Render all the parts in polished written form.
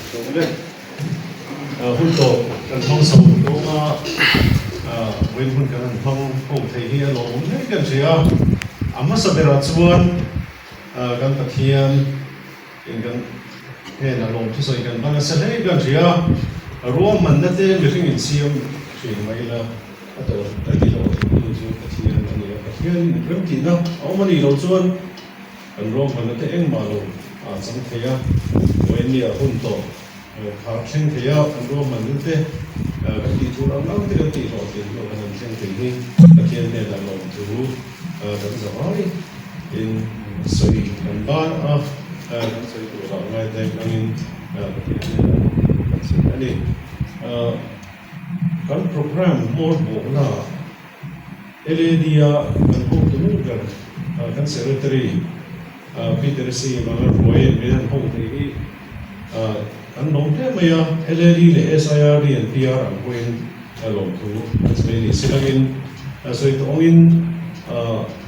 Sawm le. Hun tawp kan hmang chho dawn a, vawiin hun kan han hmang ho thei hi a lawmawm hle kan hria a. A hmasa berah chuan kan Pathian in kan hnenah lawmthusawi kan hman nasa hle kan hria a. Ruahmanna te mihring insiam thin mai ila a tawh a ti hlawh theitu chu Pathian a ni a. Pathian remtihna a awm a nih loh chuan Kan ruahmanna te engmah lo a chang thei a, vawinia hun tawh khar thleng thei a, kan ruahmanna te kan tih tur ang ang te kan tih hlawhtlin hnu kan han thleng thei hi Pathian hnenah lawmthu kan zavai in sawi kan ban a, kan sawi tur ah ngai daih angin Pathian hnenah lawmthu kan sawi a ni. Kan program hmawr bawhna ah LAD-a kan hotu nu ber kan Secretary Peter C. Mangarhuaiin min han ho thei hi kan lawm hle mai a, LAD leh SIRD an PR ang pawhin lawmthu an sawi a ni. Silangin sawi tawh angin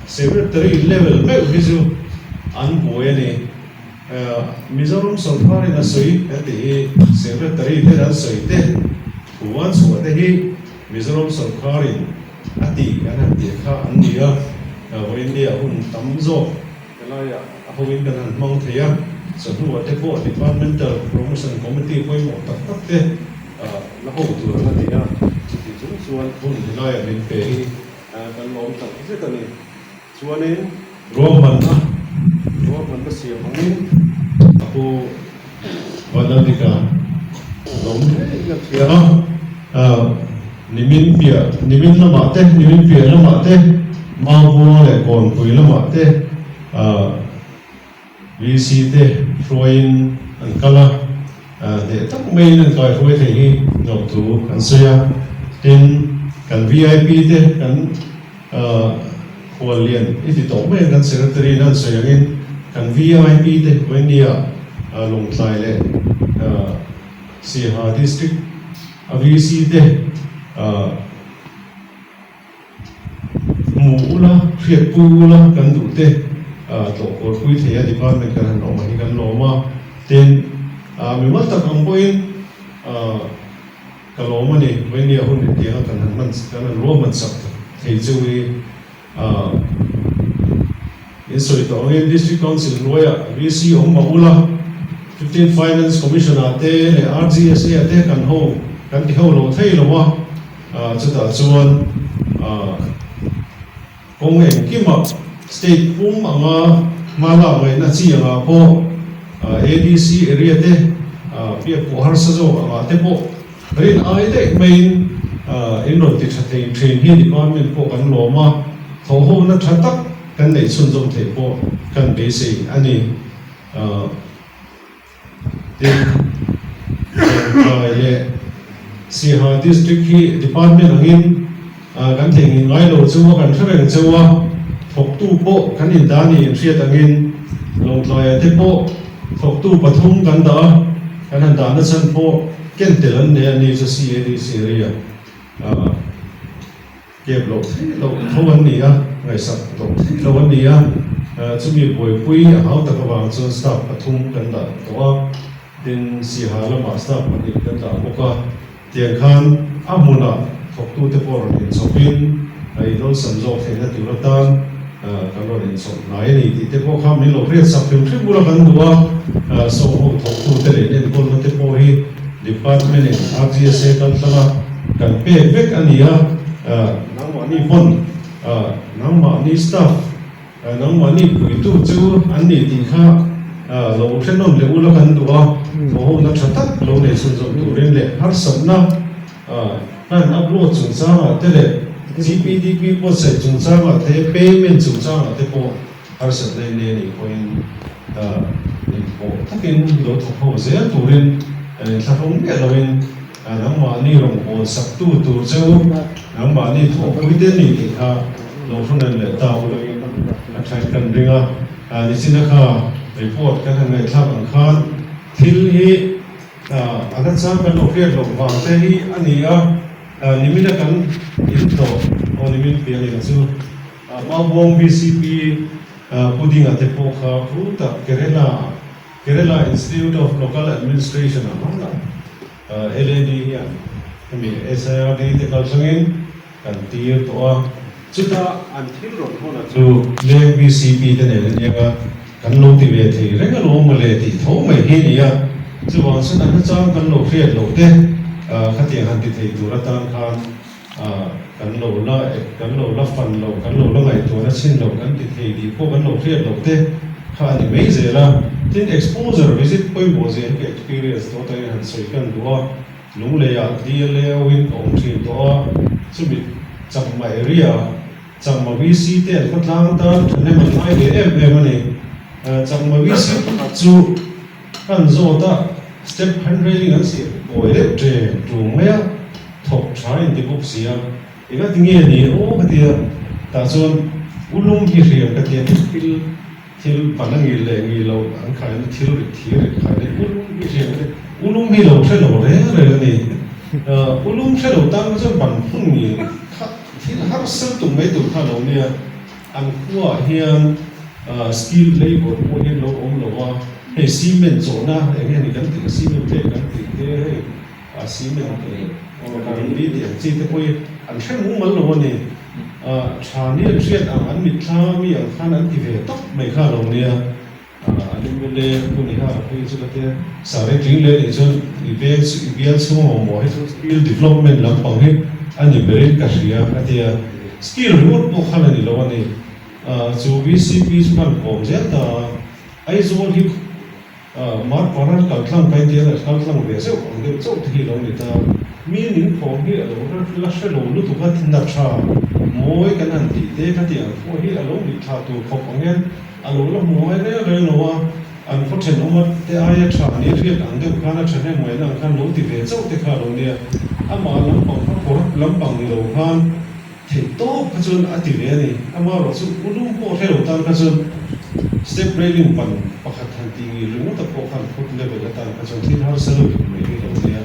Secretary level meuh hi chu an buai a ni. Mizoram sawrkarin a sawi kan tih hi Secretary ten an sawi te, thu an chhuah te hi Mizoram sawrkarin a tih kan han tih kha an ni a, vawiindia hun tam zawk helaiah a hoin kan han hmang thei a, chawhnuah te pawh Departmental Promotion Committee pawimawh tak tak te la ho tur an la nei a, chuti chung chuan hun helaiah min pe hi kan lawm tak zet a ni. Chuanin ruahmanna ruahmanna siam angin a pu Vanlalika lawm ngei a thiam a, nimin piah nimin lamah te nimin piah lamah te Maubuang leh Kawnpui lamah te VC te hruaiin an kal a, hneh tak maiin an kaihruai thei hi lawmthu an sawi a. Tin, kan VIP te kan khuallian i ti tawh mai ang kan Secretary in an sawi angin kan VIP te Vawinia Lawngtlai leh Siaha District a VC te Hmu ula, hriat pui ula kan duh te tlawh kawl pui thei a department kan han awm ah hi kan lawm a, tin mimal tak ang pawhin ka lawm a ni, Vawinia hun intiang a kan han hman kan han ruahman sak thei chu hi in sawi tawh angin District Council hnuaiah VC awm mah ula, 15 Finance Commission ah te leh RGSA ah te kan ho kan ti ho lo thei lo a. Chutah chuan kawng engkimah state pum anga hma lak ngaihna chi angah pawh ADC area te biak pawh harsa zawk angah te pawh rin ai daih maiin in rawn ti tha thei thin hi department pawh kan lawm a, thawhhona tha tak kan neih chhunzawm theih pawh kan beisei a ni. Tin, Lawngtlai leh Siaha District hi Department angin kan theihnghilh ngai lo chu a kan hre reng cheu a, thawktu pawh kan indah a ni inhriat angin Lawngtlaiah te pawh thawktu pathum kan dah a, kan han dahna chhan pawh ken tel an nei a ni chu CADC area. Kep loh theih loh tho an ni a, ngaihsak loh theih loh an ni a, chumi buaipui a hau tak avang chuan staff pathum kan dah tawh a, tin Siaha lamah staff pahnih kan dah bawk a, tiang khan a hmunah thawktute pawh rawn inchhawpin a inawlsam zawk theihna tur atan kan rawn inchhawp hnai a ni tih te pawh kha min lo hriatsak hrim hrim bula kan duh a, sawng ho thawktute leh enkawlna te pawh hi Department in RGSA kal tlang a kan pek vek a ni a, nangmahni pawn nangmahni staff nangmahni puitu chu an ni tih kha lo hrenawn leh ula kan duh a, thawhhona tha tak lo nei chhunzawm turin leh harsatna plan upload chungchangah te leh GPDP buatsaih chungchangah te payment chungchangah te pawh Harsatna in nei a nih pawhin inpawh takin lo thawk ho zel turin inthlahrung miah loin nangmahni rawngbâwl saktu tur cheu nangmahni thawhpui te ni tih kha lo hrunen leh ta ulain a ṭhain kan ring a. Nichina kha report kan han ngaihthlak ang khan thil hi a nachang kan lo hriat loh vang te hi a ni a, nimina kan intlawh aw nimin piah ni chu. Maubuang VCP Pu Dinga te pawh kha fu tak Kerala ah Kerala Institute of Local Administration ah hmang lah LAD hian hemi SIRD te kal thlangin kan tir tawh a. Chuta an thil rawn hawn a chu Leng VCP te nen a niang a, kan lo ti ve thei reng alawm mawle tih tho mai hi a ni a. Chuvang chuan a hnachang kan lo hriat loh te khatiang han ti thei tur atan khan kan lo la kan lo la fan lo, kan lo la ngaihtuahna chhin lo, kan ti thei tih pawh kan lo hriat loh te kha a ni mai zel a. Tin, exposure visit pawimawh zia hi ka experience tawh atangin han sawi kan duh a, Lungleiah DLAO in ka awm thin tawh a, chumi Chakma area Chakma VC te an khawtlang tan thahnem an ngai ve em em a ni. Chakma VC pakhat chu kan zawt a, step hand railing an siam kawi deuh ṭeng ṭung mai a, thawk ṭha in ti bawk si a, enga ti nge ni aw ka ti a, tah chuan ulum hi hriam ka ti a, thil thil ban a ngil leh ngil lo an khaina thil rit thir rit khaina ulum hi hriam ka ti, ulum hi lo hre lo reng reng a ni, ulum hre lo tan chuan ban hun ngil kha thil harsal tum mai tur kha a lo nia. An khuaah hian skilled labour pawh hi an lo awm lo a, hei cement chawhna eng nge ni kan tih a cement tlem kan tih te hei a cement kan tih ang chi te pawh hi an hre mumal lo a ni. Tha ni an hriat ang an mitthla mi ang khan an ti ve tawp mai kha a lo nia. An mla hun i har phei chu ka tia sari tling leh nih chuan i veng i bial chhung mamawh hi chu skill development lampang hi a ni berin ka hria ka tia skill ringawt pawh khan a ni lo a ni chu VCP chu khan kawm zel ta a Aizawl hi Marparan kal tlang kai tia kal tlang ve zeuh ang deuh chauh te hi lo ni ta mi ning thawm hi a lo la hre lo lutuk a na tha mawi kan han tih te ka tih ang pawh hi a lo mitthla tur khawp ang hian A lo la hmu ngai reng reng lo a, an khaw thenawma te aia tha ni hriat ang deuh khan a thahnem ngaihna ang khan lo ti ve chauh te kha a lo nia. Amah lampang kha corrupt lampang ni lo khan theih tawp kha chuan a ti ve a ni. Amaherawh chu ulum pawh hre lo tan kha chuan step railing ban pakhat han tih ngil ringawt a pawh khan foot level atan kha chuan thil harsa lutuk mai hi a lo nia.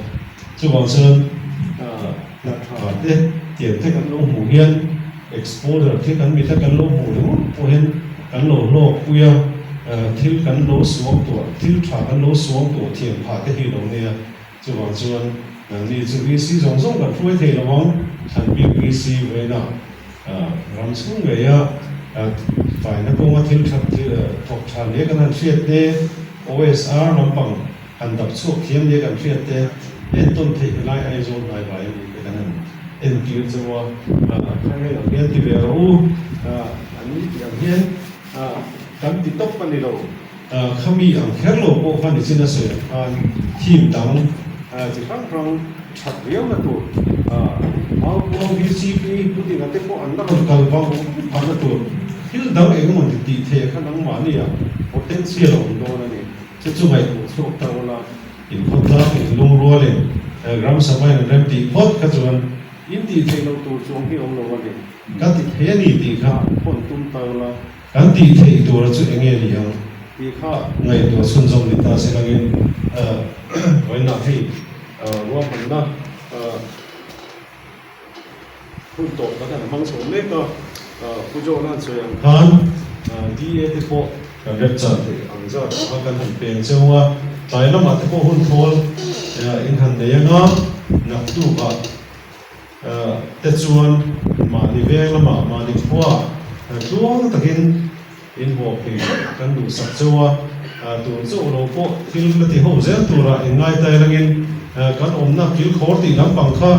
Chuvang chuan hna tha te tiang te kan lo hmuh hian Exposure khi kan mita kan lo hmuh ringawt pawh hian kan lo hlawk pui a, thil kan lo suang tuah, thil tha kan lo suang tuah thiam phah te hi lo nia. Chuvang chuan nangni chu VC zawng zawng kan hruai thei lo ang, thlan bik VC vawiina ram chhung ngeia faina kawnga thil tha thawk tha nia kan han hriat te, OSR lampang han dap chhuak thiam nia kan hriat te, entawn theih helai Aizawl hnai vai a nih te kan han entir chauh a, khangel ang hian ti ve rawh u, an ni tih ang hian kan ti tawp a ni lo, khami ang kher lo pawh kha nichin a sawi ang khan theme dang chi hrang hrang that riau na tur Maupuang VCP pudding a te pawh an la rawn kal vang vang na tur thil dang eng emaw ti tih theih kha nangmahni ah potential a awm dawn a ni. Chu chu ngaihtuah chhuak ta ula, inkhawtlang, inlungrualin, ram savain an rem tih phawt kha chuan in tih theih loh tur chuang hi awm lo a ni. Ka ti thei a ni tih kha hawn tum ta ula, kan tih theih tura chu eng nge ni ang tih kha ngaihtuah chhunzawm ni ta se langin vawiinah hei ruahmanna Hun tawp kan han hmang chho mek a, Pu John an sawi ang khan DA te pawh kan rep chan theih ang zat kha kan han peng cheu a, tlai lamah te pawh hun thawl in han nei anga naktukah te chuan mahni veng lamah mahni khuaah tluang takin in haw phei hrep kan duhsak cheu a, tun chauh lo pawh thil la ti ho zel turah in ngaitai rengin kan awmna kilkhawr tih lampang kha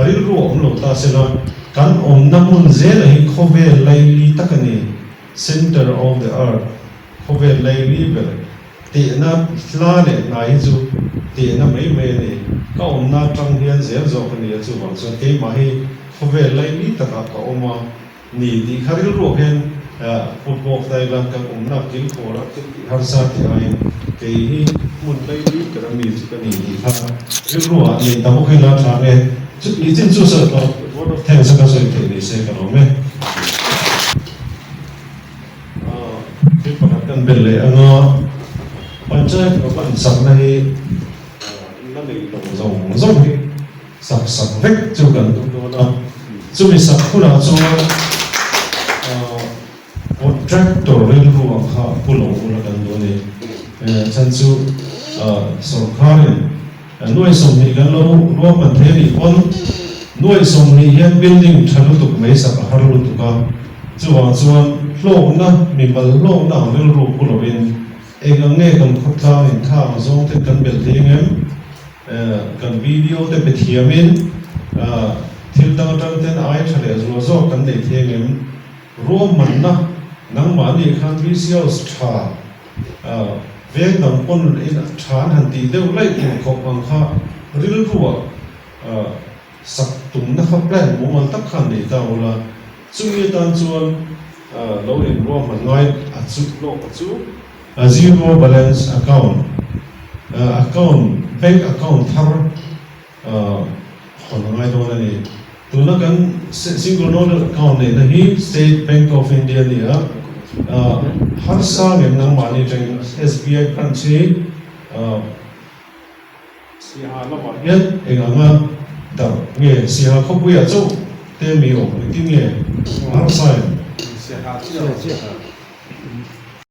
rilru a awm lo ta se la, kan awmna hmun zela hi khawvel laili tak a ni, center of the earth, khawvel laili ber tehna hla leh hnai hi chu tehna mai mai a ni, ka awmna atang hian zel zawk a ni a, chuvang chuan keimah hi khawvel laili takah ka awm a. Ni tih kha rilruak hian football hlai lan kan awmna kilkhawr a thil tih harsa tih aiin kei hi hmun laili ber a mi chu ka ni tih kha rilruah nei ta bawk hi la tha nge chutih chin chu sawi tawh word of thanks a ka sawi theih ni se ka lawm e. Thil pakhat kan bel leh anga Panchayat Bhavan sakna hi la nei lo zawng zawng hi Sak sak vek chu kan tum dawn a, chumi sak hunah chuan contractor rilru ang kha pu lo ula kan duh a ni. Chhan chu sawrkharin nuai 20 kan lo ruahman thei a nih pawn nuai 20 hian building tha lutuk mai sak a har lutuk a, chuvang chuan hlawkna mimal hlawkna ang rilru pu lovin eng ang nge kan khawtlang in tha ang zawng ten kan belh thei ang em? Kan video te pe thiamin thil dang atang ten ai tha leh zual zawk kan nei thei ang em? Ruahmanna nangmahni khan VC House tha veng dang pawn in tha an han tih deuh laih tur khawp ang kha rilruah sak tumna kha plan mumal tak khan nei ta ula, chumi atan chuan lo in ruahman ngai a chu lawk a chu. Zero balance account, account bank account thar hawn a ngai dawn a ni. Tuna kan single nodal account neihna hi State Bank of India a ni a, harsa ngem nangmahni atangin SBI branch hi Siaha lamah hian eng anga darh nge Siaha khawpuiah chauh te mi awm engtin nge harsa em? Siaha chiah.